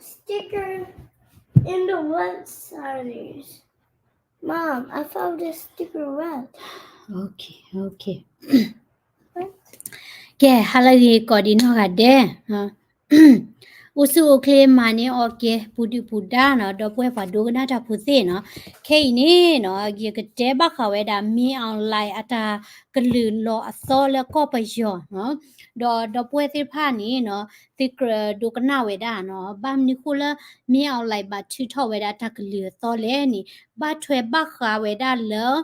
sticker in the red signage. Mom, I found a sticker red. Okay, okay. ကဲ ဟါလၢအဂ့ၤကိးဒံးနီၢ်ဂၤဒဲး, အိၣ်ဆူၣ်အိၣ်ချ့မၤန့ၢ်အီၣ်ကဲ ပူၤဒုၣ်ပူၤဒါနီၤ ဒီပုၢ်ဝဲၢ်ပှၤဒိကနၣ်တၢ်ဖိသ့ၣ်နီၤ, ခဲအံၤန့ၣ်နီၤ ယကတဲဘၣ်ဃးဝဲဒၣ် မင်းအောင်လှိုင် အတၢ်ကလုၢ်လီၤအသီလၢကီၢ်ပယီၤနီၤ, ဒီးဒီပုၢ်ဝဲၢ်သ့ၣ်တဖၣ်န့ၣ်နီၤ သုကြၢးဒိကနၣ်ဝဲဒၣ်နီၤ, ဘၣ်မနုၤဃိလၢ မင်းအောင်လှိုင် ဘၣ်ထုးထီၣ်ဝဲဒၣ်တၢ်ကလုၢ်အသီလဲၣ်န့ၣ် ဘၣ်ထွဲဘၣ်ဃးဝဲဒၣ်လၢ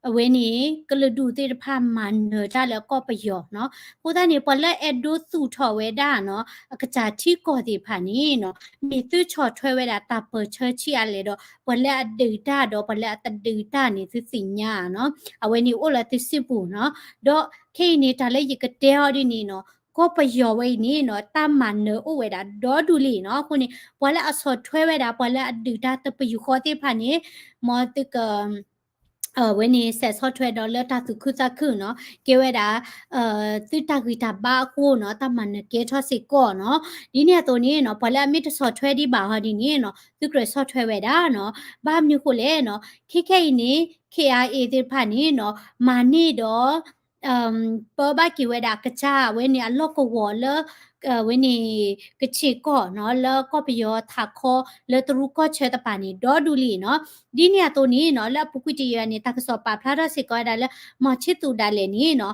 အဝဲန့ၣ် ကလုာ်ဒူၣ်သ့ၣ်တဖၣ်မၤနၢၤတၢ်လၢကီၢ်ပယီၤနီၤ, အဃိသတးန့ၣ် ပှၤလၢအအဲၣ်ဒိးသူၣ်ထီၣ်ဝဲဒၣ်နီၤ အကစၢ်ထံကီၢ်သ့ၣ်တဖၣ်န့ၣ်နီၤ မ့ၢ်သုဆီၣ်ထွဲဝဲဒၣ်တၢ်ပၢၢ်ဆၢဆံးအါလဲၣ်ဒီး ပှၤလၢအဒုးတၢ်ဒီးပှၤလၢအတဒုးတၢ်န့ၣ် သုသ့ၣ်ညါနီၤ, အဝဲန့ၣ်အိၣ်လၢသုစုပူၤနီၤ, ဒီးခဲအံၤန့ၣ် တၢ်လၢယကတဲအီၤဒ်န့ၣ်နီၤ ကီၢ်ပယီၤဝဲအံၤန့ၣ်နီၤ တၢ်မၤနၢၤအိၣ်ဝဲဒၣ်ဒီဒူၣ်လံနီၤ, အဃိန့ၣ် ပှၤလၢအဆီၣ်ထွဲဝဲဒၣ် ပှၤလၢအဒုးတၢ်တပယူာ်ဃီသ့ၣ်တဖၣ်န့ၣ် မ်သုက အဝဲန့ၣ် စဲးဆီၣ်ထွဲဒီးလၢတၢ်သူၣ်ခုသးခုနီၤ, ကဲဝဲဒၣ် သုတၢ်ဂံၢ်တၢ်ဘါအဃိနီၤ တၢ်မၤနၢၤကဲထီၣ်စ့ၢ်ကီးနီၤ, ဒ်န့ၣ်အသိးန့ၣ်နီၤ ပှၤလၢအမ့ၢ်တဆီၣ်ထွဲဒံးဘၣ်ဟီဒ်န့ၣ်နီၤ သုကြၢးဆီၣ်ထွဲဝဲဒၣ်နီၤ, ဘၣ်မနုၤဃိလဲၣ်နီၤ ခဲခဲအံၤန့ၣ် KIA သ့ၣ်တဖၣ်န့ၣ်နီၤ မၤန့ၢ်ဒီး ပၢဘၣ်က့ၤဝဲဒၣ်ကစၢ်ဝဲန့ၣ်အလီၢ်ကဝီၤလၢ ဝဲန့ၣ် ကဆ့ၣ်ကီၢ်နီၤ လၢကီၢ်ပယီၤထးခီလၢတရူးကီၢ်ဆၢတပၤန့ၣ် ဒီဒူၣ်လံနီၤ, ဒ်န့ၣ်အသိးန့ၣ်နီၤ လၢအပူၤကွံာ်တယံာ်န့ၣ် တၢ်ကစီၣ်ပာ်ဖျါထီၣ်စ့ၢ်ကီးဝဲဒၣ်လၢ မီၤဆ့သူးဒၣ်လဲာ်န့ၣ်နီၤ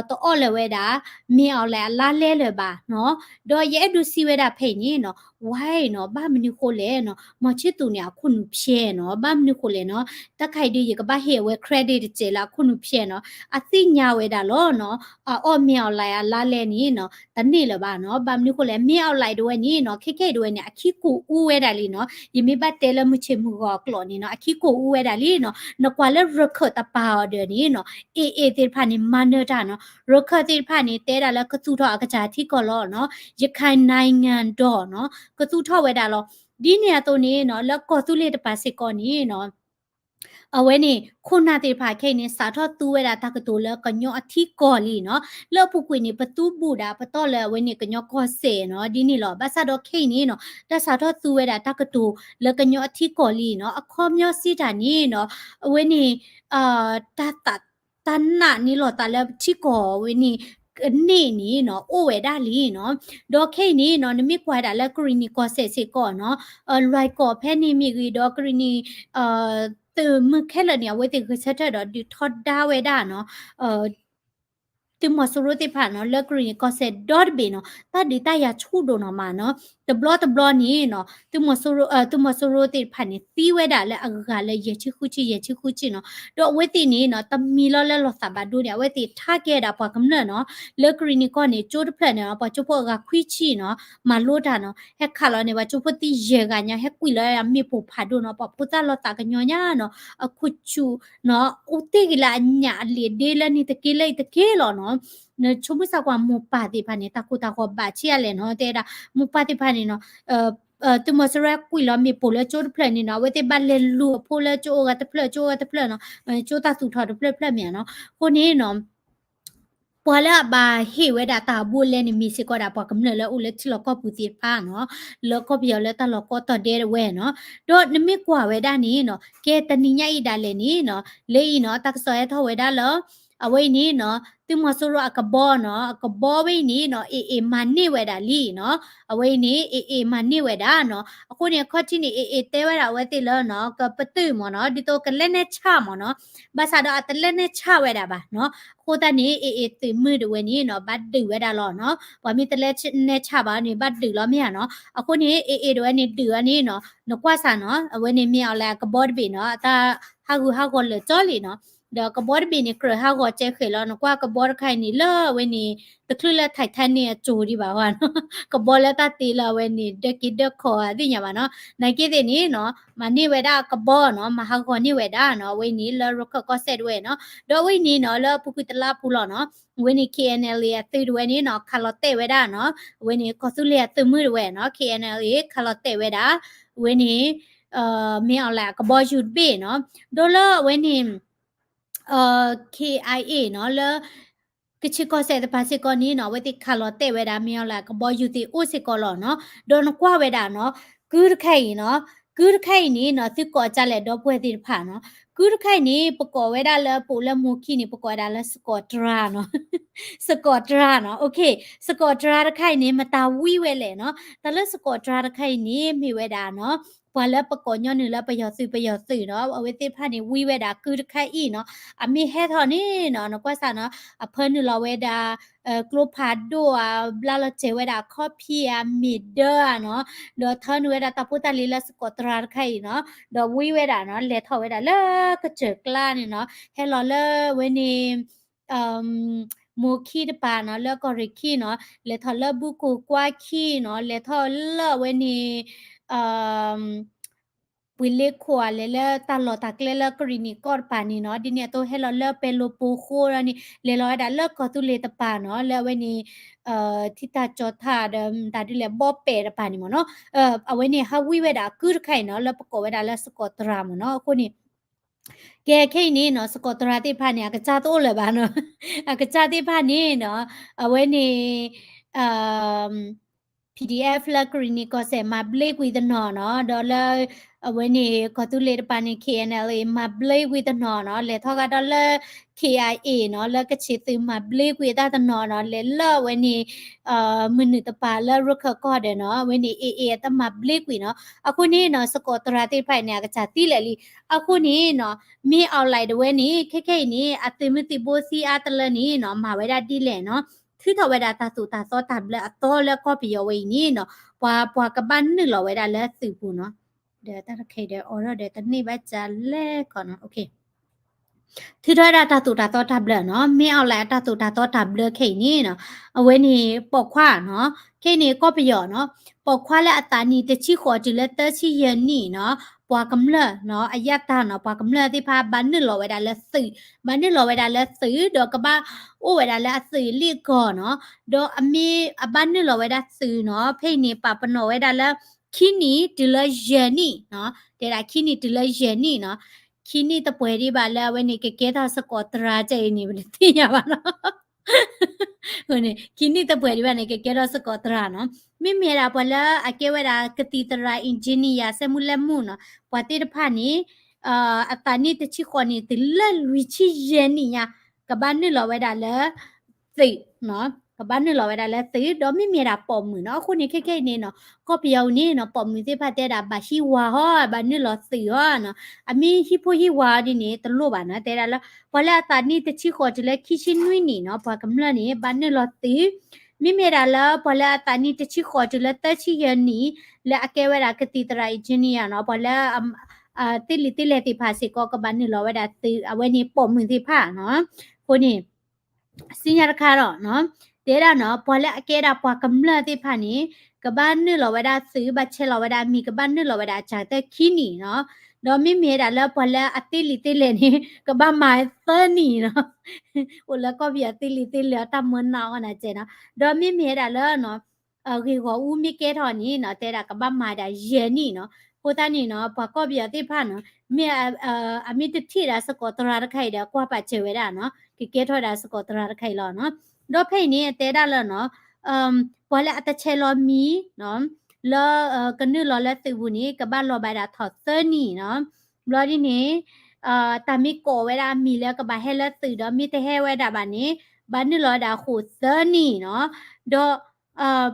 တအီၣ်လၢၤဝဲဒၣ် မင်းအောင်လှိုင် အလါလဲလၢၤဘၣ်နီၤ, ဒီးယအဲၣ်ဒိးစံးဝဲဒၣ်ဖဲအံၤန့ၣ်နီၤ why နီၤ ဘၣ်မနုၤဃိလဲၣ်နီၤ မီၤဆ့သူးန့ၣ် အခိၣ်နူာ်ဖျဲးနီၤ ဘၣ်မနုၤဃိလဲၣ်နီၤ, တၢ်ခါအံၤဒုး ယကဘၣ်ဟ့ၣ်အဝဲ credit တစဲးလၢအခိၣ်နူာ်ဖျဲးနီၤ, အသ့ၣ်ညါဝဲဒၣ်လီၤနီၤ, အအီၣ် မင်းအောင်လှိုင် အလါလဲန့ၣ်နီၤ တန့ၢ်လၢၤဘၣ်နီၤ, ဘၣ်မနုၤဃိလဲၣ် မင်းအောင်လှိုင် ဒၣ်ဝဲန့ၣ်နီၤ ခဲခဲအံၤဒၣ်ဝဲန့ၣ် အခံကိးအူဝဲဒၣ်လံနီၤ, ယမ့ၢ်ဘၣ်တဲလၢမုၢ်ဆ့ၣ်မုၢ်ဂီၤအကျိာ်န့ၣ်နီၤ အခံကိးအူဝဲဒၣ်လံနီၤ, နကွၢ်လၢရခၢၣ်တပၤအီၤဒီးန့ၣ်နီၤ AA သ့ၣ်တဖၣ်န့ၣ် မၤနၢၤတၢ်နီၤ, ရခၢၣ်သ့ၣ်တဖၣ်န့ၣ် တဲဒၣ်လၢကသူၣ်ထီၣ်အကစၢ်ထံကီၢ်လီၤနီၤ, ရခိုင်နိုင်ငံတော်နီၤ ကသူၣ်ထီၣ်ဝဲဒၣ်လီၤ, ဒ်န့ၣ်အသိးန့ၣ်နီၤ လၢကီၢ်သူလ့ၤတပၤစ့ၢ်ကီးန့ၣ်နီၤ အဝဲန့ၣ် ခိၣ်နၢ်သ့ၣ်တဖၣ်ခဲအံၤန့ၣ် စးထီၣ်သူဝဲဒၣ်တၢ်ကတိၤလၢကညီအထံကီၢ်လံနီၤ, လၢအပူၤကွံာ်န့ၣ် ပသူဘူးဒၣ်ပတီၢ်လၢအဝဲန့ၣ်ကညီကီၢ်စဲၣ်နီၤ, ဒ်န့ၣ်လီၤ, ဘၣ်ဆၣ်ဒီးခဲအံၤန့ၣ်နီၤ တၢ်စးထီၣ်သူဝဲဒၣ်တၢ်ကတိၤလၢကညီအထံကီၢ်လံနီၤ, အခီပညီစံးတၢ်န့ၣ်နီၤ အဝဲန့ၣ် တၢ်သး တၢ်နာ်န့ၢ်လိာ်သးလၢထံကီၢ်ဝဲန့ၣ် ကန့ၢ်န့ၣ်နီၤ အိၣ်ဝဲဒၣ်လံနီၤ, ဒီးခဲအံၤန့ၣ်နီၤ နမ့ၢ်ကွၢ်ဒၣ်လၢကရံၣ်နံၣ်ကီၢ်စဲၣ်စ့ၢ်ကီးနီၤ, လွိုင်ကော်ဖဲန့ၣ်မ့ၢ်ဂ့ၤ ဒီးကရံၣ်နံၣ် သုးမုၢ်ခဲလၢာ်န့ၣ် အဝဲသ့ၣ်ဂဲၤဆၢထၢၣ်ဒီးဒုးထီဒါဝဲဒၣ်နီၤ သုးမီၤစိရိၤသ့ၣ်တဖၣ်နီၤ လၢကရံၣ်နံၣ်ကီၢ်စဲၣ်ဒီတဘ့ၣ်နီၤ တၢ်ဒုးတၢ်ယၤဆူၣ်ဒိၣ်နီၤမးနီၤ, တဘျီတဘျီန့ၣ်နီၤ သုးမီၤစိရိၤ သုးမီၤစိရိၤသ့ၣ်တဖၣ်န့ၣ် သံဝဲဒၣ်လၢအဂၤလၢယဲၢ်ဆံဃုဆံ ယဲၢ်ဆံဃုဆံနီၤ, ဒီးအဝဲသ့ၣ်န့ၣ်နီၤ တမံၤလီၤလၢလီၤသးဘၣ်ဒိန့ၣ် အဝဲသ့ၣ်ထါကဲဒၣ်ပှၤကမျၢၢ်နီၤ, လၢကရံၣ်နံၣ်ကီၢ်န့ၣ် ကၠိတဖျၢၣ်န့ၣ်နီၤ ပှၤကၠိဖိအဂၤခွံဆံနီၤ မၤလိတၢ်နီၤ, ဟဲခးလီၤန့ၣ် ပှၤကၠိဖိသံယဲၢ်ဂၤညါ ဟဲကွံာ်လီၤမ့ၣ်ပိၢ်ဖးဒိၣ်နီၤ, ပှၤဖိသၣ်လီၤသးကညီၤညါနီၤ, အခူၣ်ဆူၣ်နီၤ အိၣ်တ့ၢ်က့ၤလၢအညၣ်အလံာ်ဒ့လၢန့ၣ်တက့ၢ်လၢအံၤတက့ၢ်လီၤနီၤ, နဆိကမိၣ်စ့ၢ်ကီးမိၢ်ပၢ်သ့ၣ်တဖၣ်န့ၣ် တၢ်ကိၢ်တၢ်ဂီၤဘၣ်ဆံးအါလဲၣ်နီၤ, တဲဝဲဒၣ် မိၢ်ပၢ်သ့ၣ်တဖၣ်န့ၣ်နီၤ သုးမီၤစိရိၤကွံာ်လီၤမ့ၣ်ပိၢ်လၢကၠိတဖျၢၣ်န့ၣ်နီၤ အဝဲသ့ၣ်ဘၣ်လဲၤလူၤအဖိလၢကၠိအိၣ်ဂၤတဖျၢၣ် ကၠိအိၣ်ဂၤတဖျၢၣ်နီၤ, ကၠိတၢ်သူၣ်ထီၣ်တဖျၢၣ်တဖျၢၣ်မ့ၢ်ဧါနီၤ, အဃိန့ၣ်နီၤ ပှၤလၢအဘၣ်ဟ့ၣ်ဝဲဒၣ်တၢ်အဘူးအလဲန့ၣ် မ့ၢ်စ့ၢ်ကီးဒၣ်ပှၤကမျၢၢ်လၢအိၣ်လၢထံလီၢ်ကီၢ်ပူၤသ့ၣ်တဖၣ်နီၤ, လၢကီၢ်ပယီၤလၢတၢ်လီၢ်ကိးတီၤဒဲးတဝဲနီၤ, ဒီးနမ့ၢ်ကွၢ်ဝဲဒၣ်န့ၣ်နီၤ ကဲတနံၤညါအံၤဒၣ်လဲာ်န့ၣ်နီၤ လၢအံၤနီၤ တၢ်ကစီၣ်ဟဲထီၣ်ဝဲဒၣ်လၢ အဝဲအံၤန့ၣ်နီၤ သုးမီၤစိရိၤအကဘီနီၤ အကဘီဝဲအံၤန့ၣ်နီၤ AA မၤန့ၢ်ဝဲဒၣ်လံနီၤ, အဝဲအံၤန့ၣ် AA မၤန့ၢ်ဝဲဒၣ်နီၤ, အဃိန့ၣ် အခီၣ်ထံးန့ၣ် AA တဲဝဲဒၣ်အဝဲသ့ၣ်လၢနီၤ ကပတုာ်မ့ၢ်နီၤ ဒ်သိးကလဲၤနဲၣ်ဆၣ်မ့ၢ်နီၤ, ဘၣ်ဆၣ်ဒီးအတလဲၤနဲၣ်ဆၣ်ဝဲဒၣ်ဘၣ်နီၤ, အဃိသတးန့ၣ် AA သုးမုၢ်တဝဲန့ၣ်နီၤ ဘၣ်ဒုးဝဲဒၣ်လီၤနီၤ, ပှၤမ့ၢ်တလဲၤနဲၣ်ဆၣ်ဘၣ်န့ၣ် ဘၣ်ဒုးလီၤမ့ၢ်ဧါနီၤ, အဃိန့ၣ် AA တဝဲန့ၣ်ဒုးအီၤန့ၣ်နီၤ နကွၢ်စ့ၢ်နီၤ အဝဲန့ၣ် မင်းအောင်လှိုင် အကဘီတဘ့ၣ်နီၤ အတၢ်ဟးဂူာ်ဟးဂီၤလၢာ်ကၠီလံနီၤ, ဒီးကဘီတဘ့ၣ်န့ၣ် ကြၢးဟးဂီၤကဲဃဲၤလီၤ နကွၢ်ကဘီတခါအံၤန့ၣ် လၢအဝဲန့ၣ် တချုးလၢ Titanic အစိၤဒံးဘၣ်ဝဲနီၤ, ကဘီလၢတၢ်တ့လၢအဝဲန့ၣ် ဒၢက့ၤဒၢခီၣ်အသ့ၣ်ညါဘၣ်နီၤ, နာ်က့သ့ၣ်န့ၣ်နီၤ မၤန့ၢ်ဝဲဒၣ်ကဘီနီၤ မၤဟးဂီၤန့ၢ်ဝဲဒၣ်နီၤ အဝဲန့ၣ်လၢရခၢၣ်ကီၢ်စဲၣ်တဝဲနီၤ, ဒီးအဝဲန့ၣ်နီၤ လၢအပူၤကွံာ်တလါပူၤလီၤနီၤ အဝဲန့ၣ် KNLA အသုးတဝဲန့ၣ်နီၤ ခးလီၤတဲာ်ဝဲဒၣ်နီၤ အဝဲန့ၣ် ကီၢ်သူလ့ၤအသုးမုၢ်တဝဲနီၤ KNLA ခးလီၤတဲာ်ဝဲဒၣ် အဝဲန့ၣ် မင်းအောင်လှိုင် အကဘီယူၤတဘ့ၣ်နီၤ, ဒီးလၢအဝဲန့ၣ် KIA နီၤ လၢ ကချ့ၣ်ကီၢ်စဲၣ်တပၤစ့ၢ်ကီးန့ၣ်နီၤ အဝဲသ့ၣ်ခးလီၤတဲာ်ဝဲဒၣ် မင်းအောင်လှိုင် အကဘီယူၤသ့ၣ်အိၣ်စ့ၢ်ကီးလီၤနီၤ, ဒီးနကွၢ်ဝဲဒၣ်နီၤ ကုတခါအံၤနီၤ, ကုတခါအံၤန့ၣ်နီၤ သုကိးဒ်လဲၣ်ဒီပုၢ်ဝဲၢ်သ့ၣ်တဖၣ်နီၤ, ကုတခါအံၤန့ၣ် ပကိးဝဲဒၣ်လၢ ပအိၣ်လၢမိၢ်ခံန့ၣ် ပကိးဝဲဒၣ်လၢစကိးတြၤနီၤ, စကိးတြၤနီၤ, စကိးတြၤတခါအံၤန့ၣ် မတၤဝံဝဲလဲၣ်နီၤ, တၢ်လၢစကိးတြၤတခါအံၤန့ၣ် မ့ၢ်ဝဲဒၣ်နီၤ ပှၤလၢပကိးညီနုၢ်လၢပယီၤသုးပယီၤသုးနီၤ, အဝဲသ့ၣ်တဖၣ်န့ၣ် ဝံဝဲဒၣ်ကုတခါအံၤနီၤ, အမ့ၢ်ဟဲထီၣ်န့ၣ်နီၤ နကွၢ်စၢ်နီၤ အဖၢနုာ်လီၤဝဲဒၣ် ကျိဖးဒိၣ်ဧါ, ဘျါလီၤစဲၤဝဲဒၣ်ခီၣ်ဖံးဧါ, မ့ၢ်ဒၢဧါနီၤ, ဒီးထၢနုာ်ဝဲဒၣ်တၢ်ဖိတၢ်လံၤလၢစကိးတြၤတခါအံၤနီၤ, ဒီးဝံဝဲဒၣ်နီၤ လဲၤထီၣ်ဝဲဒၣ်လၢကစၢၢ်ကျါန့ၣ်နီၤ, ဟဲလီၤလၢဝဲန့ၣ် မိၢ်ခံတပၤနီၤ လၢကီၢ်ရ့ၣ်ခံနီၤ, လဲၤထီၣ်လၢဘူကိၢ်ကွါခံနီၤ, လဲၤထီၣ်လၢအဝဲန့ၣ် ပှ့ၤလ့ခိၣ်ဧါ, လဲၤလၢတၢ်လီၢ်တၢ်ကျဲလၢကရံၣ်နံၣ်ကီၢ်တပၤန့ၣ်နီၤ, ဒ်န့ၣ်အသိးဟဲလီၤလၢပဲၤလိာ်ပိၤဃိဒီးန့ၣ် လဲၤလီၤဝဲဒၣ်လၢကီၢ်သူလ့ၤတပၤနီၤ, လၢအဝဲန့ၣ် ထံတၢ်ကၠီၤထၣ်ဒီး မတၤဒ်လဲၣ် ဘီပဲာ်တပၤန့ၣ်မ့ၢ်နီၤ, အဝဲန့ၣ်ဟးဝံဝဲဒၣ်ကုတခါအံၤနီၤ လၢပကိးဝဲဒၣ်လၢစကိးတြၤမ့ၢ်နီၤ, အဃိန့ၣ် ကဲခဲအံၤန့ၣ်နီၤ စကိးတြၤသ့ၣ်တဖၣ်န့ၣ် အကစၢ်တအိၣ်လၢၤဘၣ်နီၤ, အကစၢ်သ့ၣ်တဖၣ်န့ၣ်နီၤ အဝဲန့ၣ် PDF လၢကရံၣ်နံၣ်ကီၢ်စဲၣ် မၤဘျ့ကွံာ်တနီၤနီၤ, ဒီးလၢ အဝဲန့ၣ် ကီၢ်သူလ့ၤတပၤန့ၣ် KNLA မၤဘျ့ကွံာ်တနီၤနီၤ, လဲၤထီၣ်ကဒီးလၢ KIA နီၤ, လၢကခ့ၣ်သုးမၤဘျ့ကွံာ်အတၢ်တနီၤနီၤ, လဲၤလၢအဝဲန့ၣ် မုၢ်နုာ်တပၤလၢရခၢၣ်ကီၢ်ဒီးနီၤ, အဝဲန့ၣ် AA အတၢ်မၤဘျ့ကွံာ်နီၤ, အဃိန့ၣ်နီၤ စကိးတြၤသ့ၣ်တဖၣ်အံၤန့ၣ် အကစၢ်သံလၢာ်လံ, အဃိန့ၣ်နီၤ မ့ၢ် online တဝဲန့ၣ် ခဲခဲအံၤန့ၣ် အသုးမုၢ်သံၣ်ဘိသံအါတလၢန့ၣ်နီၤ မၤဝဲဒၣ်ဒ်လဲၣ်နီၤ, ထုးထီၣ်ဝဲဒၣ်တၢ်သိၣ်တၢ်သီတၢ်ဘျၢအသီလၢကီၢ်ပယီၤဝဲအံၤန့ၣ်နီၤ, ပှၤ ပှၤကဘၣ်နုာ်လီၤဝဲဒၣ်လၢသုးပူၤနီၤ, ဒီးတၢ်တခဲဒီး အီၤထီၣ်ဒီးတန့ၢ်ဘၣ်ကလဲၣ်ခီနီၤ, ထုးထီၣ်ဝဲဒၣ်တၢ်သိၣ်တၢ်သီတၢ်ဘျၢနီၤ, မ့ၢ် online အတၢ်သိၣ်တၢ်သီတၢ်ဘျၢခဲအံၤန့ၣ်နီၤ, အဝဲန့ၣ်ပိာ်ခွါနီၤ, ခဲအံၤန့ၣ်ကီၢ်ပယီၤနီၤ, ပိာ်ခွါလၢအသးနံၣ်တဆံဃိးတုၤလၢသၢဆံယဲၢ်နံၣ်နီၤ, ပှၤကမျၢၢ်နီၤ, အယၣ်တၢ်နီၤ, ပှၤကမျၢၢ်သ့ၣ်တဖၣ် ဘၣ်နုာ်လီၤဝဲဒၣ်လၢသုး, ဘၣ်နုာ်လီၤဝဲဒၣ်လၢသုး ဒီးကဘၣ်အိၣ်ဝဲဒၣ်လၢအသုးလံၣ်ကီၢ်နီၤ, ဒီးအမ့ၢ်အဘၣ်နုာ်လီၤဝဲဒၣ်သုးနီၤ, ဖဲအံၤန့ၣ် ပာ်ပနီၣ်ဝဲဒၣ်လၢ ခံနံၣ်တုၤလၢယဲၢ်နံၣ်နီၤ, တဲဒၣ်ခံနံၣ်တုၤလၢယဲၢ်နံၣ်နီၤ, ခံနံၣ်တပှဲၤဒံးဘၣ်လၢအဝဲန့ၣ် ကကဲထီၣ်စကိးတြၤကဲအံၤန့ၣ် ပတသ့ၣ်ညါဘၣ်နီၤ ခံနံၣ်တပှဲၤဒံးဘၣ်န့ၣ် ကကဲထီၣ်စကိးတြၤနီၤ, မ့မ့ၢ်ဒၣ်ပှၤလၢအကဲဝဲဒၣ်ကသံၣ်သရၣ် engineer စက်မှုလက်မှုနီၤ, ပှၤသ့ၣ်တဖၣ်န့ၣ် အသးနံၣ်တဆံဃိးနံၣ်တုၤလၢလွံၢ်ဆံယဲၢ်နံၣ်ညါ, ကဘၣ်နုာ်လီၤဝဲဒၣ်လၢ သုး, ကဘၣ်နုာ်လီၤဝဲဒၣ်လၢသုး, ဒီးမ့မ့ၢ်ဒၣ်ပိာ်မုၣ်နီၤ, အဃိန့ၣ် ခဲခဲအံၤန့ၣ်နီၤ, ကီၢ်ပယီၤအံၤန့ၣ်နီၤ, ပိာ်မုၣ်သ့ၣ်တဖၣ်တဲဒၣ် ဘၣ်ဟံးဝၤဟီ, ဘၣ်နုာ်လီၤသုးဟီနီၤ, အမ့ၢ်ဟံးဖိဟံးဝၤအီၤဒ်န့ၣ် တလိၣ်ဘၣ်နီၤ, တဲဒၣ်လၢ ပှၤလၢအသးနံၣ်တဆံဃိးတုၤလၢခံဆံနွံနံၣ်နီၤ, ပှၤကမျၢၢ်န့ၣ် ဘၣ်နုာ်လီၤသုး, မ့မ့ၢ်ဒၣ်လၢပှၤလၢအသးနံၣ်တဆံဃိးတုၤလၢသၢဆံယဲၢ်နံၣ်, လၢအကဲဝဲဒၣ်ကသံၣ်သရၣ် engineer နီၤ, ပှၤလၢ သ့ၣ်လံၤသ့ၣ်လဲၢ်သ့ၣ်တဖၣ်စ့ၢ်ကီး ကဘၣ်နုာ်လီၤဝဲဒၣ်သုး, အဝဲန့ၣ်ပိာ်မုၣ်သ့ၣ်တဖၣ်နီၤ, အဃိန့ၣ် စံညါတခါဒီးနီၤ, တဲဒၣ်နီၤ, ပှၤလၢအကဲဒၣ်ပှၤကမျၢၢ်သ့ၣ်တဖၣ်န့ၣ် ကဘၣ်နုာ်လီၤဝဲဒၣ်သုး, ဘၣ်ဆဲးလီၤဝဲဒၣ်အမံၤ, ကဘၣ်နုာ်လီၤဝဲဒၣ်အစှၤသၢခံနံၣ်နီၤ, ဒီးမ့မ့ၢ်ဝဲဒၣ်လၢပှၤလၢအသ့ၣ်လံၤသ့ၣ်လဲၢ်န့ၣ် ကဘၣ်မၤသၢနံၣ်နီၤ, အိၣ်လၢကီၢ်ပယီၤသ့ၣ်လံၤသ့ၣ်လဲၢ်အတၢ်မၢနၢ်အီၣ်နၤစဲးနီၤ, ဒီးမ့မ့ၢ်ဝဲဒၣ်လၢ ဂ့ၢ်ဂီၢ်အူမ့ၢ်ကဲထီၣ်န့ၣ်နီၤ, တဲဒၣ်ကဘၣ်မၤဒၣ်ယဲၢ်နံၣ်နီၤ, အဃိသတးန့ၣ်နီၤ, ပှၤကီၢ်ပယီၤသ့ၣ်တဖၣ်နီၤ, မ့ၢ် အမ့ၢ်တထံၣ်ဒၣ်စကိးတြၤတခါအံၤဒီး ကွၢ်ပာ်စၢၤဝဲဒၣ်နီၤ, ကကဲထီၣ်ဒၣ်စကိးတြၤတခါအံၤလီၤနီၤ, ဒီးဖဲအံၤန့ၣ် တဲဒၣ်လၢနီၤ, ပှၤလၢအတဆဲးလီၤမံၤနီၤ, လၢ ကနုာ်လီၤလၢသုးပူၤန့ၣ် ကဘၣ်လီၤဘၣ်ဒၣ်ထီၣ်သၢနံၣ်နီၤ, ဘျီဒ်န့ၣ် တၢ်မ့ၢ်ကိးဝဲဒၣ်အမံၤလၢကဘၣ်ဟဲလၢသုးဒီး မ့ၢ်တဟဲဝဲဒၣ်ဘၣ်န့ၣ် ဘၣ်နုာ်လီၤဝဲဒၣ်ဃိာ်သၢနံၣ်နီၤ, ဒီး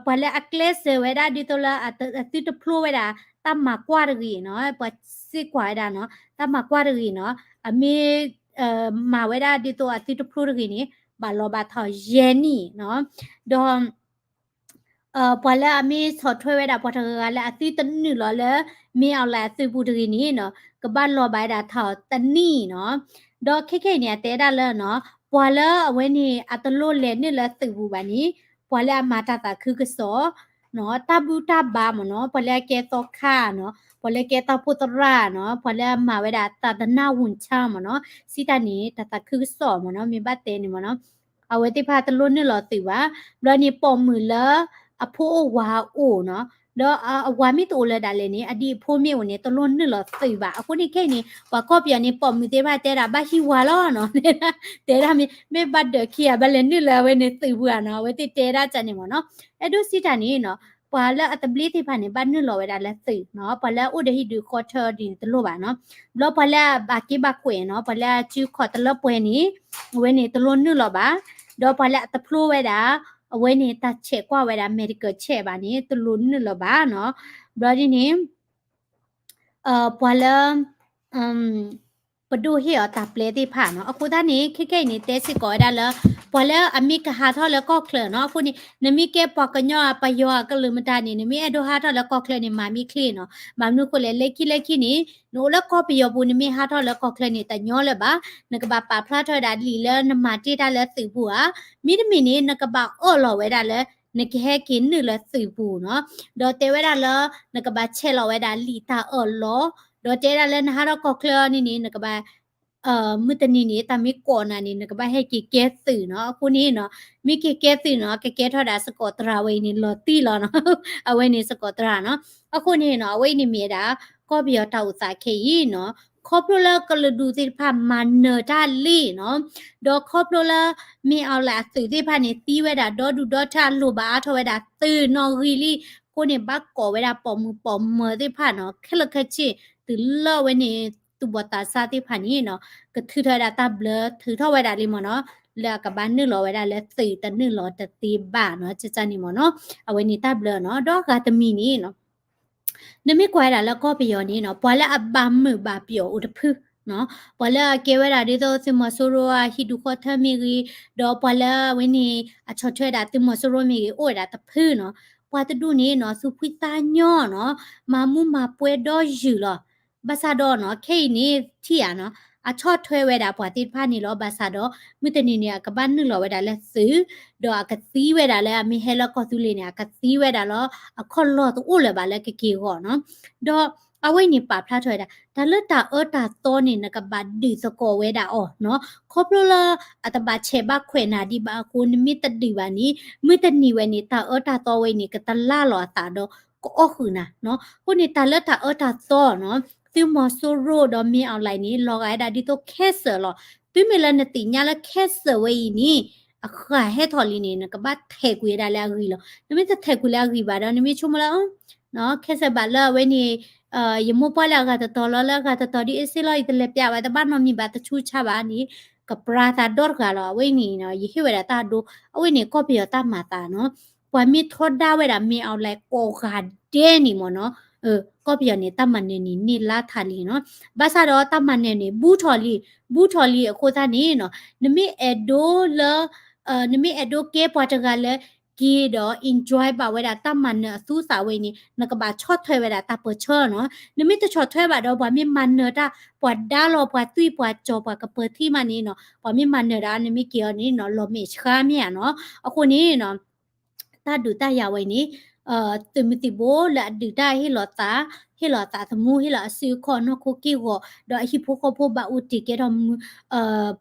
ပှၤလၢအကျဲးစၢးဝဲဒၣ်ဒ်သိးလၢအသုတဖျိဝဲဒၣ် တၢ်မၤကွၢ်တဂ့ၤနီၤ, ပှၤစ့ၢ်ကွၢ်ဝဲဒၣ်နီၤ, တၢ်မၤကွၢ်တဂ့ၤနီၤ, အမ့ၢ် မၤဝဲဒၣ်ဒ်သိးအသုတဖျိတဂ့ၤန့ၣ် ဘၣ်လီၤဘၣ်ထီၣ်ယဲၢ်နံၣ်နီၤ, ဒီး ပှၤလၢအမ့ၢ်ဆီၣ်ထွဲဝဲဒၣ်ပှၤတဂၤဂၤလၢအသုတနုာ်လီၤလၢ မ့ၢ် online အသုးပူၤတဂ့ၤန့ၣ်နီၤ, ကဘၣ်လီၤဘၣ်ဝဲဒၣ်ထီၣ်တနံၣ်နီၤ, ဒီးခဲခဲအံၤန့ၣ် အတဲဒၣ်လၢနီၤ, ပှၤလၢအဝဲန့ၣ် အတလိၣ်လဲၤနုာ်လၢသုးပူၤဘၣ်န့ၣ် ပှၤလၢအမၤတၢ်သးခုကစီၣ် နီၤ, တၢ်ဘူၣ်တၢ်ဘါမ့ၢ်နီၤ, ပှၤလၢအကဲသီခါနီၤ, ပှၤလၢကဲတၢ်အိၣ်ဖှိၣ်သရၣ်နီၤ, ပှၤလၢအမၤဝဲဒၣ် သာသနာဝန်ထမ်း မ့ၢ်နီၤ, စံးတၢ်န့ၣ် တၢ်သးခုကစီၣ်မ့ၢ်နီၤ, မ့ၢ်ဘၣ်တဲန့ၣ်မ့ၢ်နီၤ, အဝဲသ့ၣ်တဖၣ်တလိၣ်နုာ်လီၤသုးဘၣ်, ဘျီန့ၣ်ပိာ်မုၣ်လၢ အဖိအိၣ်ဝၤအိၣ်နီၤ, ဒီးအဝၤမ့ၢ်တအိၣ်လၢၤဒၣ်လဲာ်န့ၣ် အဒံးအဖိမ့ၢ်အိၣ်န့ၣ် တလိၣ်နုာ်လီၤသုးဘၣ်. အဃိန့ၣ်ခဲအံၤန့ၣ် ပှၤကီၢ်ပယီၤန့ၣ် ပိာ်မုၣ်သ့ၣ်တဖၣ်တဲဒၣ်ဘၣ်ဟံးဝၤလီၤနီၤ, တဲဒၣ်မ့ၢ် မ့ၢ်ဘၣ်ဒၢးခံဂၤဘၣ်လဲၤနုာ်လၢအဝဲန့ၣ်သုးပူၤဧါနီၤ, အဝဲသ့ၣ်တဲဒၣ်ကန့ၣ်မ့ၢ်နီၤ, အဲၣ်ဒိးစံးတၢ်န့ၣ်နီၤ, ပှၤလၢအသဘျ့သ့ၣ်တဖၣ်န့ၣ် ဘၣ်နုာ်လီၤဝဲဒၣ်လၢသုးနီၤ, ပှၤလၢအအိၣ်ဒီးဟံၣ်ဒုးဃီထၢဒ်န့ၣ်တလိၣ်ဘၣ်နီၤ. ဘျီပှၤလၢအဘၣ်က့ဘၣ်ကွဲးနီၤ, ပှၤလၢအစုခီၣ်တလၢပှဲၤန့ၣ် အဝဲန့ၣ်တလိၣ်နုာ်လီၤဘၣ်. ဒီးပှၤလၢအတဖျိဝဲဒၣ် အဝဲန့ၣ်တၢ်ဆဲးကွၢ်ဝဲဒၣ် medical check ဘၣ်န့ၣ် တလိၣ်နုာ်လီၤဘၣ်နီၤ. ဘျီဒ်န့ၣ် ပှၤလၢ ပဒိၣ်ဟ့ၣ်အီၤတၢ်ပျဲသ့ၣ်တဖၣ်နီၤ. အဃိသတးန့ၣ် ခဲကနံၣ်အံၤန့ၣ် တဲစ့ၢ်ကီးဝဲဒၣ်လၢ ပှၤလၢအမ့ၢ်ကဟးထီၣ်လၢကီၢ်ချၢနီၤ, အဃိန့ၣ် နမ့ၢ်ကဲပှၤကညီ ပယီၤအကလုာ်မတၤန့ၣ် နမ့ၢ်အဲၣ်ဒိးဟးထီၣ်လၢကီၢ်ချၢန့ၣ် မၤမ့ၢ်ချ့နီၤ. ဘၣ်မနုၤအဃိလဲၣ်, လၢခံလၢခံန့ၣ် နအိၣ်လၢကီၢ်ပယီၤပူၤ နမ့ၢ်ဟးထီၣ်လၢကီၢ်ချၢန့ၣ် တညီလၢၤဘၣ်. နကဘၣ်ပာ်ဖျါထီၣ်ဝဲဒၣ်လံာ်လၢနမၤတ့ၢ်တၢ်လၢသုးပူၤဧါ, မ့တမ့ၢ်န့ၣ် နကဘၣ်အၢၣ်လီၤဝဲဒၣ်လၢ နကဟဲက့ၤနုာ်လၢသုးပူၤနီၤ. ဒီးတဲဝဲဒၣ်လၢ နကဘၣ်ဆဲးလီၤဝဲဒၣ်လံာ်တၢ်အၢၣ်လီၤ, ဒီးတဲဒၣ်လၢနဟးထီၣ်ကီၢ်ချၢန့ၣ်န့ၣ် နကဘၣ် မုၢ်တနံၤန့ၣ် တၢ်မ့ၢ်ကိးနၤန့ၣ် နကဘၣ်ဟဲက့ၤကဲသုးနီၤ. အဃိန့ၣ်နီၤ မ့ၢ်က့ၤကဲသုးနီၤ ကကဲထီၣ်ဒၣ်စကီးသရၣ်ဝဲအံၤန့ၣ် လီၤတံၢ်လီၤနီၤ. အဝဲန့ၣ်စကီးသရၣ်နီၤ. အဃိန့ၣ်နီၤ အဝဲအံၤန့ၣ်မ့ၢ်ဝဲဒၣ် ကီၢ်ပယီၤတၢ်အိၣ်သးခဲအံၤနီၤ, ခီဖျိလၢကလုာ်ဒူၣ်သ့ၣ်တဖၣ်မၤနၢၤတၢ်လံနီၤ, ဒီးခီဖျိလၢ မင်းအောင်လှိုင် အသုးသ့ၣ်တဖၣ်န့ၣ် သံဝဲဒၣ်ဒီဒူၣ်ဒီထၢ အလိၣ်ဘၣ်အါထီၣ်ဝဲဒၣ်သုးနီၣ်ဂံၢ်လံ, အဃိန့ၣ် ဘၣ်ကိးဝဲဒၣ်ပိာ်မုၣ်ပိာ်မၢၤသ့ၣ်တဖၣ်နီၤ ခဲလၢာ်ခဲဆ့ တုၤလၢအဝဲန့ၣ် သူၣ်ဘီၣ်သးစၢ်သ့ၣ်တဖၣ်န့ၣ်နီၤ ကထုးထီၣ်ဝဲဒၣ်တၢ်ဘျၢ ထုးထီၣ်ဝဲဒၣ်လံမ့ၢ်နီၤ, လၢအကဘၣ်နုာ်လီၤဝဲဒၣ်လၢသုးတနုာ်လီၤတသ့ဘၣ်နီၤ ကကန့ၣ်မ့ၢ်နီၤ, အဝဲန့ၣ်တၢ်ဘျၢနီၤ. ဒီးအဂၤတမံၤန့ၣ်နီၤ နမ့ၢ်ကွၢ်ဝဲဒၣ်လၢကီၢ်ပယီၤန့ၣ်နီၤ ပှၤလၢအဘၣ်မုာ်ဘၣ်ပျီၤအိၣ်တဖုနီၤ, ပှၤလၢအကဲဝဲဒၣ်ဒ်သိးသုးမီၤစိရိၤအဟံၣ်ဒူၣ်ဃီထၢ မ့ၢ်ဂ့ၤ, ဒီးပှၤလၢအဝဲန့ၣ် အဆီၣ်ထွဲဒၣ်သုးမီၤစိရိၤမ့ၢ်ဂ့ၤ အိၣ်ဝဲဒၣ်တဖုနီၤ, ပှၤတဒူၣ်န့ၣ်နီၤ သူၣ်ဖှံသးညီနီၤ, မၤမူမၤပွဲဒီးယုာ်လီၤ. ဘၣ်ဆၣ်ဒီးနီၤ ခဲအံၤန့ၣ် ထံၣ်ဧါနီၤ အဆီၣ်ထွဲဝဲဒၣ်ပှၤသ့ၣ်တဖၣ်န့ၣ်လီၤ. ဘၣ်ဆၣ်ဒီး မုၢ်တနံၤန့ၣ် အကဘၣ်နုာ်လီၤဝဲဒၣ်လၢသုး, ဒီးအကသံဝဲဒၣ်လၢအမ့ၢ်ဟဲလၢကီၢ်သူလ့ၤန့ၣ် အကသံဝဲဒၣ်လီၤ. အခီၣ်လီၢ်တအိၣ်လၢၤဘၣ်လၢကက့ၤဂီၤနီၤ. ဒီးအဝဲအံၤန့ၣ်ပာ်ဖျါထီၣ်ဝဲဒၣ် တၢ်လၢတၢ်အၢတၢ်သီန့ၣ် နကဘၣ်ဒုးသကိးဝဲဒၣ်အီၤနီၤ, ခီဖျိလၢအတဘၣ်ဆဲးဘၣ်ခွဲးနၤဒံးဘၣ်အဃိ နမ့ၢ်တဒုးဘၣ်န့ၣ် မုၢ်တနံၤဝဲန့ၣ် တၢ်အၢတၢ်သီဝဲအံၤန့ၣ် ကတလၢ်လီၤအသးဒီး ကအီၣ်ဃုာ်နၤနီၤ. အဃိန့ၣ် တၢ်လၢတၢ်အၢတၢ်သီနီၤ သုးမီၤစိရိၤဒီးမင်းအောင်လှိုင်န့ၣ် လီၤဂာ်ဝဲဒၣ်ဒ်သိး cancer လီၤ. တုၤမ့ၢ်လၢနသ့ၣ်ညါလၢ cancer ဝဲအံၤန့ၣ် အဃၢ်ဟဲထီၣ်လံန့ၣ် နကဘၣ်ထဲးကွံာ်ဝဲဒၣ်လၢအဂံၢ်လီၤ. နမ့ၢ်တထဲးကွံာ်လၢအဂံၢ်ဘၣ်ဒီး နမ့ၢ်ဆိကမိၣ်လၢ cancer ဘၣ်လၢအဝဲန့ၣ် ယမိၢ်ပှၢ်လၢအဂၤတတီၤလီၤ လၢအဂၤတတီၤဒ်အ့ၣ်စ့လီၤ ယတလဲၤပျးဘၣ် တဘၣ်နီတမံၤဘၣ် တဆူးဆါဘၣ်န့ၣ် ကပြၤသးဒီတဂၤလီၤ. အဝဲအံၤန့ၣ်နီၤ ယဟ့ၣ်ဝဲဒၣ်တၢ်ဒိ အဝဲန့ၣ်ကီၢ်ပယီၤတၢ်မၤသးနီၤ ပှၤမ့ၢ်ထီဒါဝဲဒၣ် မင်းအောင်လှိုင် ကိးဂၤဒဲးန့ၣ်မ့ၢ်နီၤ ကီၢ်ပယီၤန့ၣ် တၢ်မၤနၢၤန့ၣ်န့ၢ်လါထးလံနီၤ. ဘၣ်ဆၣ်ဒီးတၢ်မၤနၢၤန့ၣ် ဘူးထီၣ်လံ ဘူးထီၣ်လံအဃိသတးန့ၣ်နီၤ နမ့ၢ်အဲၣ်ဒိးလၢ နမ့ၢ်အဲၣ်ဒိးကဲပှၤတဂၤလၢ က့ၤဒီး enjoy ဘၣ်ဝဲဒၣ်တၢ်မၤနၢၤအသူသးဝဲအံၤန့ၣ် နကဘၣ်ဆီၣ်ထွဲဝဲဒၣ်တၢ်ပၢၢ်ဆၢနီၤ. နမ့ၢ်တဆီၣ်ထွဲဘၣ်ဒီး ပှၤမ့ၢ်မၤနၢၤတၢ် ပှၤဒါလီၤ ပှၤသွံၣ် ပှၤကၠီၤ ပှၤကပၢၤထံမးန့ၣ်နီၤ ပှၤမ့ၢ်မၤနၢၤဒၣ် နမ့ၢ်က့ၤအီၤန့ၣ်နီၤ လီၤမဲာ်ဆှးမ့ၢ်ဧါနီၤ. အဃိန့ၣ်နီၤ တၢ်ဒုးတၢ်ယၤဝဲအံၤန့ၣ် သုးမုၢ်သံၣ်ဘိလၢအဒုးတၢ်ဟ့ၣ်လီၤသး ဟ့ၣ်လီၤသးသမူ ဟ့ၣ်လီၤအစုအခီၣ်နီၢ်ခိက့ၢ်ဂီၤ ဒီးအဟံၣ်ဖိဃီဖိဘၣ်အိၣ်တ့ၢ်ကဲထီၣ်မူ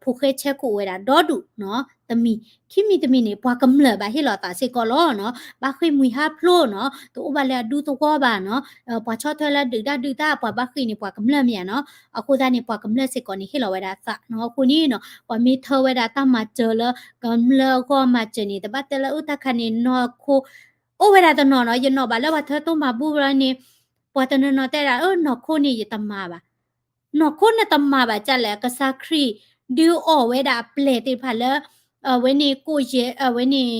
ဖိဃဲဆဲခိၣ်ဝဲဒၣ်ဒီဒူၣ်နီၤ တမံၤ ခံမံၤတမံၤန့ၣ် ပှၤကမျၢၢ်ဘၣ်ဟ့ၣ်လီၤသးစ့ၢ်ကီးလီၤနီၤ ဘၣ်ဃ့ၢ်မှံဟးဖျိးနီၤ တအိၣ်ဘၣ်လၢအဒူသဝီဘၣ်နီၤ ပှၤဆီၣ်ထွဲလၢဒုးတၢ်ဒုးတၢ် ပှၤဘၣ်ဃ့ၢ်န့ၣ် ပှၤကမျၢၢ်မ့ၢ်ဧါနီၤ အဃိသတးန့ၣ် ပှၤကမျၢၢ်စ့ၢ်ကီးန့ၣ် ဟ့ၣ်လီၤဝဲဒၣ်သးနီၤ အဃိန့ၣ်နီၤ ပှၤမ့ၢ်ထၢဝဲဒၣ်တၢ်မၤစၢၤလၢ ကမျၢၢ်အဂီၢ်မၤစၢၤန့ၣ် တဘၣ်တဲလၢအတၢ်ခါန့ၣ် နီၢ်ခိ အိၣ်ဝဲဒၣ်တနီၤနီၤ ယနီၣ်ဘၣ်လၢပှၤထၢတိၢ်မၤဘူၣ်ဘျီန့ၣ် ပှၤတနီၤနီၤတဲဒၣ် အၢ နီၢ်ခိန့ၣ် ယတမၤဘၣ် နီၢ်ခိန့ၣ်တမၤဘၣ်ဒ်လဲၣ် ကစၢ်ခရံာ်ဒုးအီၣ်ဝဲဒၣ်အပျဲၢ်သ့ၣ်တဖၣ်လၢ အဝဲန့ၣ်ကိးယဲၢ် အဝဲန့ၣ်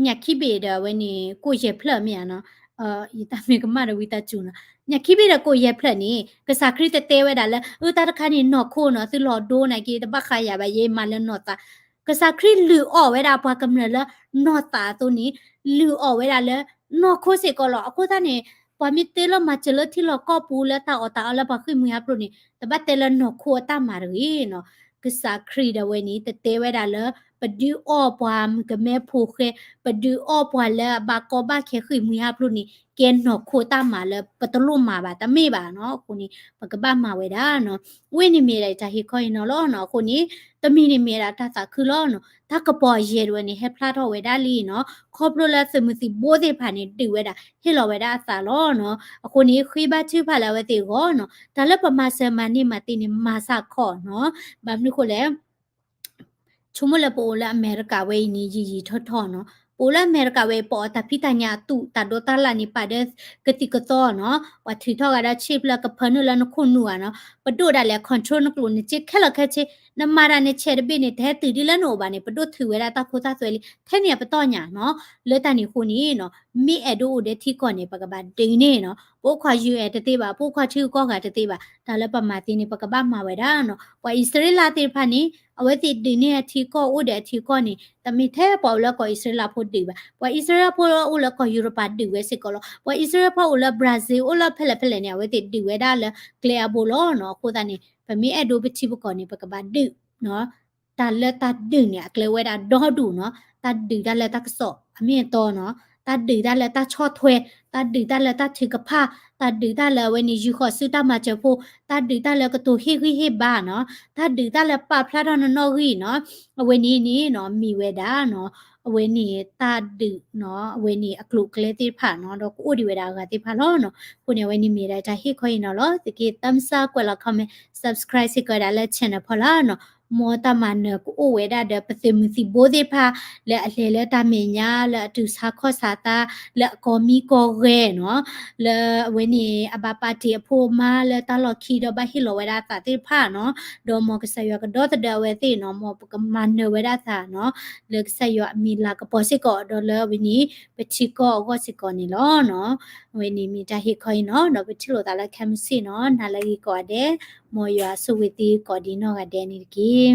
ညၣ်ခံဘ့ၣ်ဒီးအဝဲန့ၣ် ကိးယဲၢ်ဖျၢၣ်မ့ၢ်ဧါနီၤ, ယတၢ်မ့ၢ်ကမၣ်ဒီးဝံသးစူၤနီၤ, ညၣ်ခံဘ့ၣ်ဒီးကိးယဲၢ်ဖျၢၣ်န့ၣ် ကစၢ်ခရံာ်တတဲဝဲဒၣ်လၢ အၢ တၢ်တခါန့ၣ်နီၢ်ခိနီၤ သုလီၤဒိနၤက့ၤ တဘၣ်ဃးယၤဘၣ် ယမၤလၢနီၢ်သး, ကစၢ်ခရံာ်လုၢ်အီၣ်ဝဲဒၣ်ပှၤကမျၢၢ်လၢနီၢ်သးအသိးန့ၣ် လုၢ်အီၣ်ဝဲဒၣ်လၢနီၢ်ခိစ့ၢ်ကီးလီၤ. အဃိသတးန့ၣ် ပှၤမ့ၢ်တဲလၢမၤစၢၤလၢထံလီၢ်ကီၢ်ပူၤလၢတၢ်အီၣ်တၢ်အီလၢပှၤဃ့ၢ်မှံဟးဖျိးန့ၣ် တဘၣ်တဲလၢနီၢ်ခိအတၢ်မၤတဂ့ၤနီၤ. ကစၢ်ခရံာ်ဒၣ်ဝဲန့ၣ် တတဲဝဲဒၣ်လၢ ပဒုးအီၣ်ပှၤမုၣ်ကမဲဖိဃဲ, ပဒုးအီၣ်ပှၤလၢအဘၣ်ကီဘၣ်ခဲဃ့ၢ်မှံဟးဖျိးန့ၣ် ကဲနီၢ်ခိတၢ်မၤလၢပတလိၣ်မၤဘၣ် တမ့ၢ်ဘၣ်နီၤ. အဃိန့ၣ် ပကဘၣ်မၤဝဲဒၣ်နီၤ. ဝဲန့ၣ်မ့ၢ်ဒၣ်တၢ်ဟ့ၣ်ခီဟ့ၣ်နီၤလီၤနီၤ. အဃိန့ၣ် တမံၤန့ၣ်မ့ၢ်ဒၣ်တၢ်သးခုလီၤနီၤ. တၢ်ကပီၤယဲၢ်ဒၣ်ဝဲန့ၣ် ဟဲဖျါထီၣ်ဝဲဒၣ်လံနီၤ. ခီဖျိလၢသုးမုၢ်သံၣ်ဘိသ့ၣ်တဖၣ်န့ၣ် ဒုးဝဲဒၣ် ဟ့ၣ်လီၤဝဲဒၣ်အသးလီၤနီၤ. အဃိန့ၣ် ဃ့ဘါထုကဖၣ်လၢအဝဲသ့ၣ်အဂီၢ်နီၤ. တၢ်လၢပမၤစၢၤမၤန့ၢ်မၤသ့န့ၣ် မၤစ့ၢ်ကီးနီၤ. ဘၣ်မနုၤဃိလဲၣ် ဆိကမိၣ်လၢပအိၣ်လၢအမဲရကၤဝဲအံၤန့ၣ် ယံာ်ယံာ်ထီၣ်ထီၣ်နီၤ. ပအိၣ်လၢအမဲရကၤဝဲ ပအီၣ်တၢ်ဖံးတၢ်ညၣ်အတူး တၢ်ဒိးတၢ်လၣ်န့ၣ် ပာ်ဒီးကသံၣ်ကသီနီၤ, ပှၤထုးထီၣ်ဂၤဒီး chip လၢကဖၢနုာ်လၢနခိၣ်နူာ်ဧါနီၤ, ပဒိၣ်ဒၣ်လဲာ် control နကျိၣ်နစ့ ခဲလၢာ်ခဲဆ့, နမၤတၢ်န့ၣ် ဆဲးတဘ့ၣ်န့ၣ် တဟဲတုၤဒ်လၢနအိၣ်ဘၣ်န့ၣ် ပဒိၣ်ထုးဝဲဒၣ်တၢ်ခိတၢ်သွဲလံ ထဲန့ၣ်အပတီၢ်ညါနီၤ, လၢတၢ်န့ၣ်အဃိန့ၣ်နီၤ, မ့ၢ်အဲၣ်ဒိးအိၣ်ဒီးထံကီၢ်န့ၣ် ပကဘၣ်ဒုးန့ၢ်နီၤ, ပအိၣ်ခိး ယူဢဲၣ် တသ့ဘၣ်, ပအိၣ်ခိးထံဂုၤကီၢ်ဂၤတသ့ဘၣ်, တၢ်လၢပမၤသ့န့ၣ် ပကဘၣ်မၤဝဲဒၣ်နီၤ, ပှၤအံၣ်စရ့လးသ့ၣ်တဖၣ်န့ၣ် အဝဲသ့ၣ်ဒုးန့ၢ်အထံကီၢ် အိၣ်ဒီးအထံကီၢ်န့ၣ် တမ့ၢ်ထဲပှၤအိၣ်လၢကီၢ်အံၣ်စရ့လးဖိဒုးဘၣ်, ပှၤအံၣ်စရ့လးဖိအိၣ်လၢကီၢ်ယူရပၤဒုးဝဲစ့ၢ်ကီးလီၤ, ပှၤအံၣ်စရ့လးဖိအိၣ်လၢ Brazil အိၣ်လၢဖဲလဲၣ်ဖဲလဲၣ်န့ၣ် အဝဲသ့ၣ်ဒုးဝဲဒၣ်လၢကျဲအဘိလီၤနီၤ, အဃိသတးန့ၣ် ပမ့ၢ်အဲၣ်ဒိးပထံပကီၢ်န့ၣ် ပကဘၣ်ဒုးနီၤ, တၢ်လၢတၢ်ဒုးန့ၣ် အကျဲဝဲဒၣ်ဒီဒူၣ်နီၤ, တၢ်ဒုးတၢ်လၢတၢ်ကစီၣ်အမ့ၢ်အတီနီၤ, တၢ်ဒုးတၢ်လၢတၢ်ဆီၣ်ထွဲ, တၢ်ဒုးတၢ်လၢတၢ်ထုကဖၣ်, တၢ်ဒုးတၢ်လၢအဝဲန့ၣ် ယူၤဃီၤစုတၢ်မၤစၢၤဖိ, တၢ်ဒုးတၢ်လၢကတိၤဟ့ၣ်ဂံၢ်ဟ့ၣ်ဘါနီၤ, တၢ်ဒုးတၢ်လၢပာ်ဖျါထီၣ်နနီၣ်ဂံၢ်နီၤ, အဝဲန့ၣ်န့ၣ်နီၤ မ့ၢ်ဝဲဒၣ်နီၤ, အဝဲန့ၣ်တၢ်ဒုးနီၤ, အဝဲန့ၣ်အကျိၤအကျဲသ့ၣ်တဖၣ်နီၤ, ဒီးကအိၣ်ဒံးဝဲဒၣ်အဂၤသ့ၣ်တဖၣ်လီၤနီၤ, အဃိန့ၣ် အဝဲန့ၣ်မ့ၢ်ဒၣ်တၢ်ဟ့ၣ်ခီအံၤနီၤလီၤ, သုးက့ thumbs up ကွဲးလီၤ comment, subscribe စ့ၢ်ကီးဝဲဒၣ်လၢ channel ဖီလာ်နီၤ, မ်တၢ်မၤနၢၤကအိၣ်ဝဲဒၣ်ဒီးပသုးမုၢ်သံၣ်ဘိသ့ၣ်တဖၣ် လၢအလဲၤလၢတၢ်မဲာ်ညါ လၢအတူၢ်ဆါခီၣ်ဆါသး လၢအကီၢ်မံကီၢ်ဂဲၤနီၤ, လၢအဝဲန့ၣ် အဘၣ်ပာ်တ့ၢ်အဖိအမါလၢတၢ်လီၢ်ခံဒီးဘၣ်ဟ့ၣ်လီၤဝဲဒၣ်အသးသ့ၣ်တဖၣ်နီၤ, ဒီးမ်ကစၢ်ယွၤကဒီသဒၢအဝဲသ့ၣ်နီၤ, မ်ပကမၤနၢၤဝဲဒၣ်အသးနီၤ, လၢကစၢ်ယွၤအမံၤလၤကပီၤစ့ၢ်ကီး ဒီးလၢအဝဲန့ၣ် ပထံကီၢ်အဂီၢ်စ့ၢ်ကီးန့ၣ်လီၤနီၤ, အဝဲန့ၣ်မ့ၢ်တၢ်ဟ့ၣ်ခီအံၤနီၤ, ဒီးပထံၣ်လိာ်သးလၢခဲမုၢ်ဆ့ၣ်နီၤ, နၤလၢအဂ့ၤကိးဂၤဒဲး, မ်ယွၤဆိၣ်ဂ့ၤသုကိးဒံးနီၢ်ဂၤဒဲးန့ၣ်တက့ၢ်.